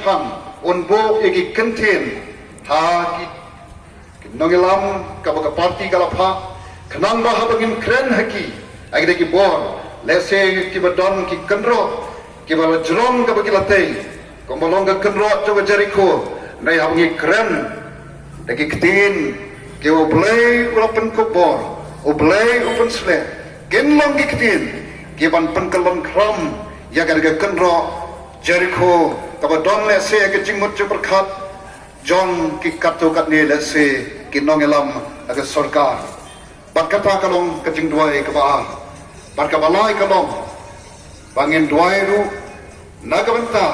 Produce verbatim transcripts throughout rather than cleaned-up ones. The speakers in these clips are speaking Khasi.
Bang un buh ïa ki kyntien ha ki, ki nongïalam kaba ka party ka la phah, khnang ba haba ngin kren ha ki, ha ki dei ki bor, lehse kiba don ki kynroh kiba la jrong kaba ki la tei, kumba long ka kynroh jong ka Jericho. Hynrei haba ngi kren da ki ktien ki, U Blei u la pynkup bor, U Blei u pynsleh, kin long ki ktien ki ban pynkyllon khram ïa ka, ka kynroh Jericho kaba don lehse ka jingmut jingpyrkhat jong ki katto katne, lehse ki nongïalam ha ka sorkar. Bad kata ka long ka jingduwai kaba ar. Bad kaba lai ka long ba ngin duwai ruh na ka bynta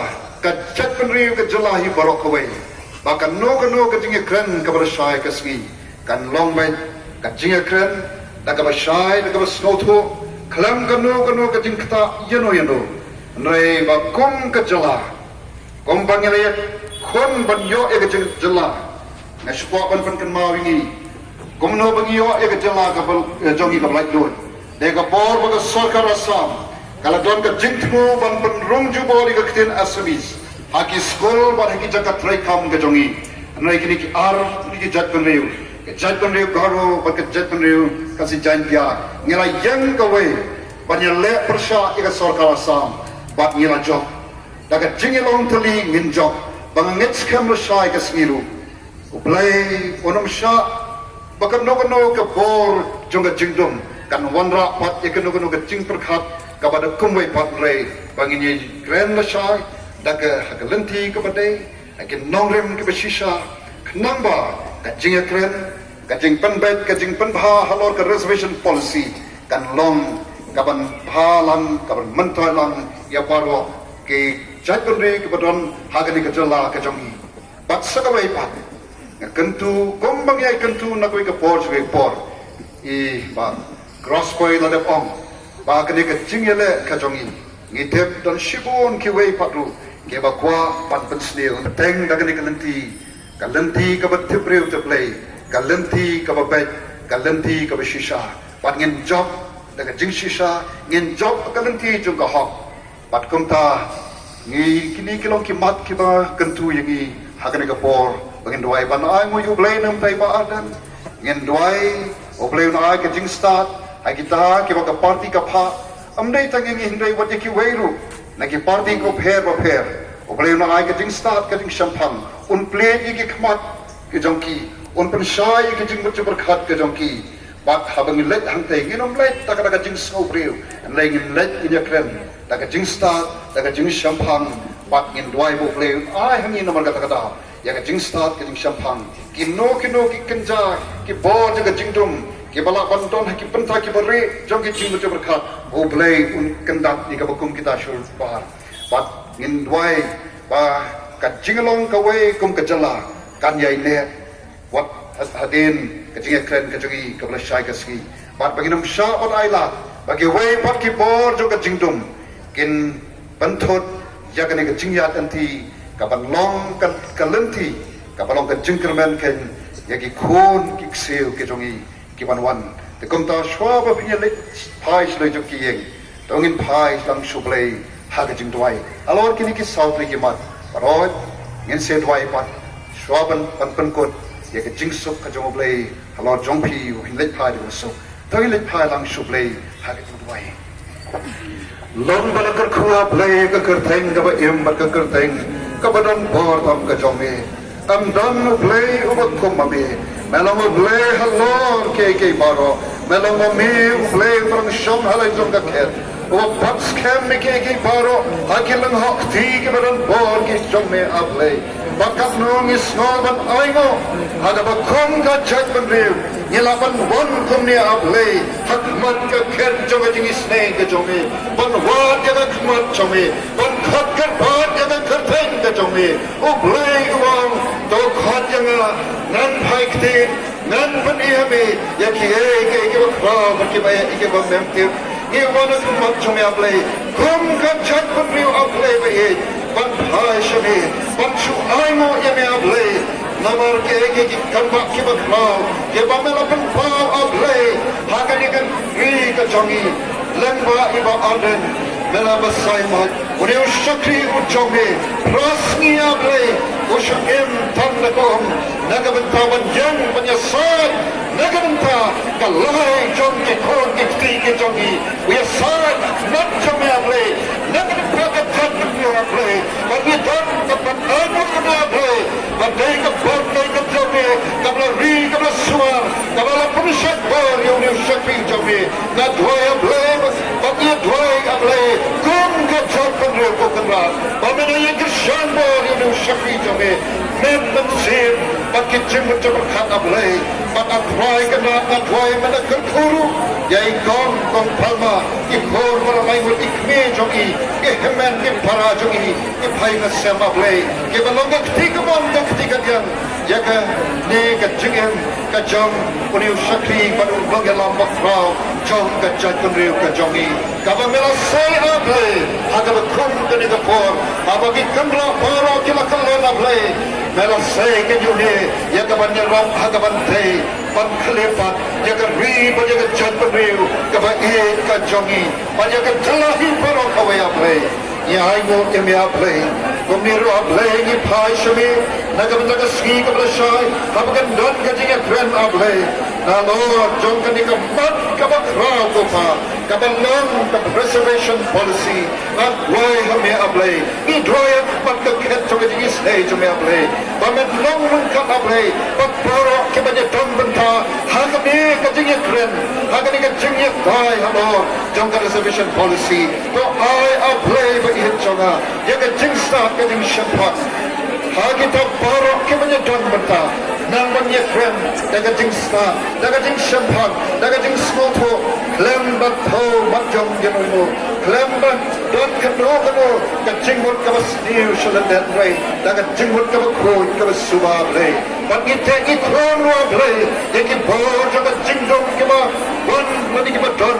ka jaitbynriew ka jylla hi baroh kawei, ba kano kano ka jingïakren kaba lashai ka sngi kan long beit ka jingïakren da kaba shai, da kaba sngewthuh, khlem kano kano ka jingktah ïano ïano. Hynrei ba kum ka jylla, kumba ngi la ïakhun ban ïoh ïa ka jylla, nga shu kwah ban pynkynmaw ïa ngi kumno ba ngi ïoh ïa ka jylla kaba, eh, jong ngi kaba laitluid. Dei ka bor ba ka sorkar Assam ka la don ka jingthmu ban pynrung jubor ïa ka ktien Assamese ha ki skul bad ha ki jaka treikam ka jong ngi. Hynrei kine ki ar tylli ki jaitbynriew, ka jaitbynriew Garo bad ka jaitbynriew Khasi Jaiñtia, ngi la ïeng kawei ban ïaleh pyrshah ïa ka sorkar Assam bad ngi la jop. Da ka jingïalong tylli ngin jop ba nga ngeit skhem lashai ka sngi ruh U Blei un ym shah ba kano kano ka bor jong ka jingdum kan wanrah pat ïa kano kano ka jingpyrkhat kaba da kumwei pat. Hynrei ba ngin ïakren lashai da ka, ha ka lynti kaba dei, ha ki nongrim kiba shisha, khnang ba ka jingïakren, ka jingpynbeit, ka jingpynbha halor ka reservation policy kan long kaban bha lang, kaban myntoi lang ïa baroh ki jaitbynriew kiba don ha kane ka jylla ka jong ngi. Bad sa kawei pat, nga kyntu kumba ngi ïai kyntu na kawei ka por sha kawei ka por. I Bah Crossboy la dep ong ba kane ka jingïaleh ka jong ngi, ngi tip don shibun kiwei pat ruh kiba kwah ban pynsniew. Teng da kane ka lynti, ka lynti kaba tip briew tip Blei, ka lynti kaba beit, ka lynti kaba shisha. Bad ngin jop da ka jingshisha, ngin jop da ka lynti jong ka hok. Bad kumta, ngi, kine ki long ki mat kiba kyntu ïa ngi ha kane ka por ba ngin duwai ban ai nguh ïa U Blei na ka bynta i Bah Ardent. Ngin duwai U Blei un ai ka jingstad ha kita kiba ka party ka phah. Ym dei tang ïa ngi hynrei wat ïa kiwei ruh na ki party kiba pher bapher. U Blei un ai ka jingstad, ka jingshemphang, un plie ïa ki khmat ki jong ki, un pynshai ïa ki jingmut jingpyrkhat ki jong ki. Bad haba ngin leit hangtei, ngin ym leit da ka, da ka jingsngewbriew, hynrei ngin leit, ngin ïakren da ka jingstad, da ka jingshemphang. Bad ngin duwai ba U Blei un ai ha ngi namar kata ka daw ïa ka jingstad, ka jingshemphang. Kino kino ki kynja, ki bor jong ka jingdum kiba lah ban don ha ki bynta kiba rieh jong ki jingmut jingpyrkhat, U Blei un kyndat ïa kiba kum kita shuh. Bad ngin duwai ba ka jinglong kawei kum ka jylla kan ïai neh wat ha-, hadien ka jingïakren ka jong ngi kaba lashai ka sngi. Bad ba ngin ym shah ban ailad ba kiwei pat ki bor jong ka jingdum kin pynthut ïa kane ka jingïaid lynti kaban long ka, ka lynti kaba long ka jingkyrmen keiñ ïa ki khun ki ksiew ki jong ngi kiban wan. Te kumta shuwa ba phin ïaleit phai shlei jong ki ïing, to ngin phai lang sha U Blei ha ka jingduwai. Halor kine ki saw tylli ki mat baroh ngin sa duwai pat shuwa ban, ban pynkut ïa ka jingsuk ka jong U Blei halor jong phi, u hin leit phai da ka suk. To ngin leit phai lang sha U Blei ha ka jingduwai. Long ba la kyrkhu, A Blei, ka kyrteng kaba im bad ka kyrteng kaba don bor tam ka jong me. Ym don U Blei uba kum ma me. Me long U Blei halor kiei kiei baroh. Me long ma me U Blei uba long shong halor jong ka khet, uba bat skhem ïa kiei kiei baroh ha ki lynghok kti kiba don bor ki jong me, A Blei. Bad katno ngi sngew ban ainguh ha kaba kum ka jaitbynriew ngi lah ban wan kumne, A Blei, ha khmat ka khet jong ka jingisynei ka jong me, ban wad ïa ka khmat jong me, ban khot kyrpad ïa ka kyrteng ka jong me. U Blei u ong, to khot ïa nga, ngan phai ktien, ngan pyni ha me ïa kiei kiei kiba khraw bad kiba eh, kiba mem tip. Ngi wan ha khmat jong me, A Blei, kum ka jaitbynriew, A Blei ba ïeit, ban phai sha me, ban shu ainguh ïa me, A Blei. Namar kiei kiei ki kambah kiba khraw kiba me la pynpaw, A Blei, ha kane ka ri ka jong ngi. Lyngba i Bah Ardent, Me la basaid mo, une u shakri u jong me, phra sngi A Blei, u shu im tang na ka um, na ka bynta ban ïeng ban ïasaid, na ka bynta ka lawei jong ki khun ki kti ki jong ngi, u ïasaid, na jong me A Blei, na ka bynta ka jaitbynriew A Blei, ba ngi don ka ban anu na A Blei, ba dei ka bor dei ka jong me, kaba la ri kaba la sumar, kaba la pynshah bor ïa une u shakri jong me, Nga duwai A Blei, ba ngi duwai A Blei, kum ka jaitbynriew ko Kynrad, ba men ïa kyrshan bor ïa une u shakri jong me, men mynsiem, bad ki jingmut jingpyrkhat A Blei, bad A Trai Kynrad nga duwai men da kyrkhu ruh ïa i kong, kong Palma, i khun, para bangeit, i kmie jong i, i hynmen, i para jong i, i phai na sem A Blei, kiba long ka kti kamon ka kti kadiang ïa kane ka jingim ka jong une u shakri bad u nongïalam bakhraw jong ka jaitbynriew ka jong i. Kaba me la sei A Blei ha kaba kum kane ka por, haba ki kynrad baroh ki la kyllon A Blei, me la sei kane une ïa kaban ïarap ha kaban dei ban khlem pat ïa ka ri bad ïa ka jaitbynriew kaba ïeit ka jong i, bad ïa ka jylla hi baroh kawei A Blei. Ngi ainguh ïa me A Blei. Kumne ruh A Blei ngi phai sha me na ka bynta ka sngi kaba la shai, haba kan don ka jingïakren A Blei, nalor jong kane ka mat kaba khraw ko Pa, kaba long ka reservation policy. Nga duwai ha me A Blei, ngi duwai ïa ka mat ka khet jong ka jingisynei jong me A Blei, ba men long ryngkat A Blei bad baroh kiba ïadon bynta ha kane ka jingïakren, ha kane ka jingïadei halor jong ka reservation policy. To ai A Blei ba ïeit jong nga ïa ka jingstad ka jingshemphang ha kita baroh kiba ïadon bynta, nang ban ïakren da ka jingstad, da ka jingshemphang, da ka jingsngewthuh, khlem ban thew mat jong ïa uno uno, khlem ban don kano kano ka jingmut kaba sniew sha lyndet Blei, da ka jingmut kaba khuid kaba suba Blei. Bad ngi teh ngi khun ruh Blei ïa ki bor jong ka jingdum kiba wan lane kiba don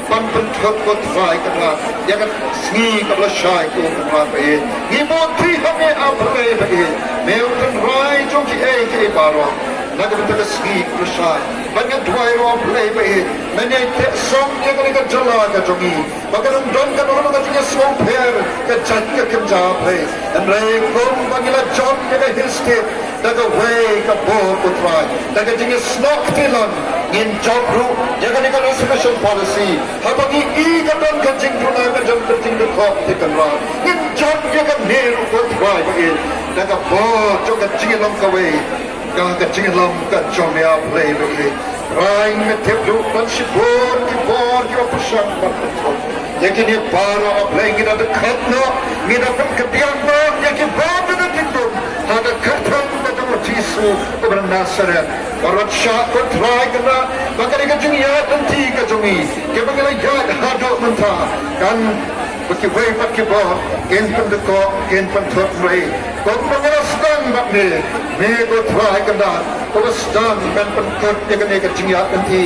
ban pynthut ko Trai Kynrad ïa ka sngi kaba la shai ko Kynrad ba ïeit. Ngi bud hi ha me A Blei ba ïeit, me u tynrai jong kiei kiei baroh, na ka bynta ka sngi kaba la shai. Bad nga duwai ruh A Blei ba ïeit, men ïa teh song ïa kane ka jylla ka jong ngi, ba kan ym don kano kano ka jingïasngewpher ka jait ka kynja Blei. Hynrei kumba ngi la jop ïa ka Hill State da kawei ka bor ko Trai, da ka jingïasnoh kti lon, ngin jop ruh ïa kane ka reservation policy. Haba ngi i ka don ka jingduna, ka don ka jingdukok te Kynrad, ngin jop ïa kane ruh ko Trai ba ïeit, da ka bor jong ka jingïalam kawei, ka ka jingïalam ka jong me A Blei ba ïeit. Trai ngi tip ruh ban shibun ki bor kiba pyrshang ban pynthut ïa kine baroh A Blei. Ngi da dkhot noh, ngi da pynkyndiah noh ïa ki bor jong ka jingdum ha ka kyrteng ka jong u Jisu uba na Nasareth. Bad shah ko Trai Kynrad ba kane ka jingïaid lynti ka jong ngi, kaba ngi la ïaid haduh mynta, kan ba kiwei pat ki bor kin pyndukok, kin pynthut Blei. Kumba ngi la sdang bad me, me ko Trai Kynrad, uba sdang ban pynkut ïa kane ka jingïaid lynti.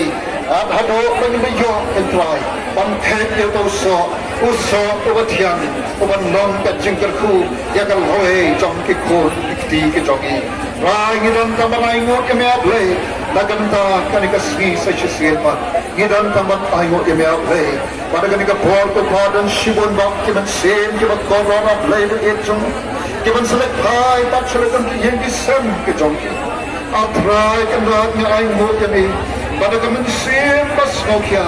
Bad haduh ba ngin da ïoh ko Trai ban thep ïa uta u soh, u soh uba thiang, uban long ka jingkyrkhu ïa ka lawei jong ki khun ki kti ki jong ngi. Trai ngi don tang ban ainguh ïa me A Blei na ka bynta kane ka sngi sa shisien pat. Ngi don tang ban ainguh ïa me A Blei. Bad ha kane ka por ko Pa don shibun bha ki mynsiem kiba kordor A Blei ba ïeit jong, kiban sa leit phai pat sha la ka jong ki ïing ki sem ki jong ki. A Trai Kynrad ngi ainguh ïa me bad ha ka mynsiem ba sngewkhia,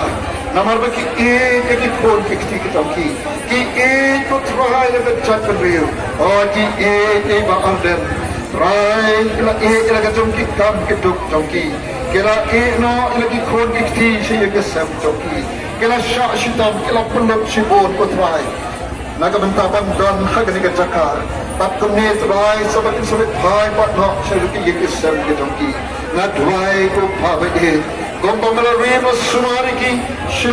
namar ba ki ïeit ïa ki khun ki kti ki jong ki. Ki ïeit ko Trai ïa ka jaitbynriew. O ki ïeit ïa i Bah Ardent. Trai ki la ïeit ïa la ka jong ki kam ki duk jong ki. Ki la ïeit noh ïa la ki khun ki kti sha ïing ki sem jong ki. Ki la shah shitom, ki la pynlut shibun ko Trai na ka bynta ban don ha kane ka jaka. Bad kumne Trai sa ba kin sa leit phai pat noh sha ki ïing ki sem ki jong ki. Nga duwai ko Pa ba ïeit, kumba me la rim la sumar ïa ki sha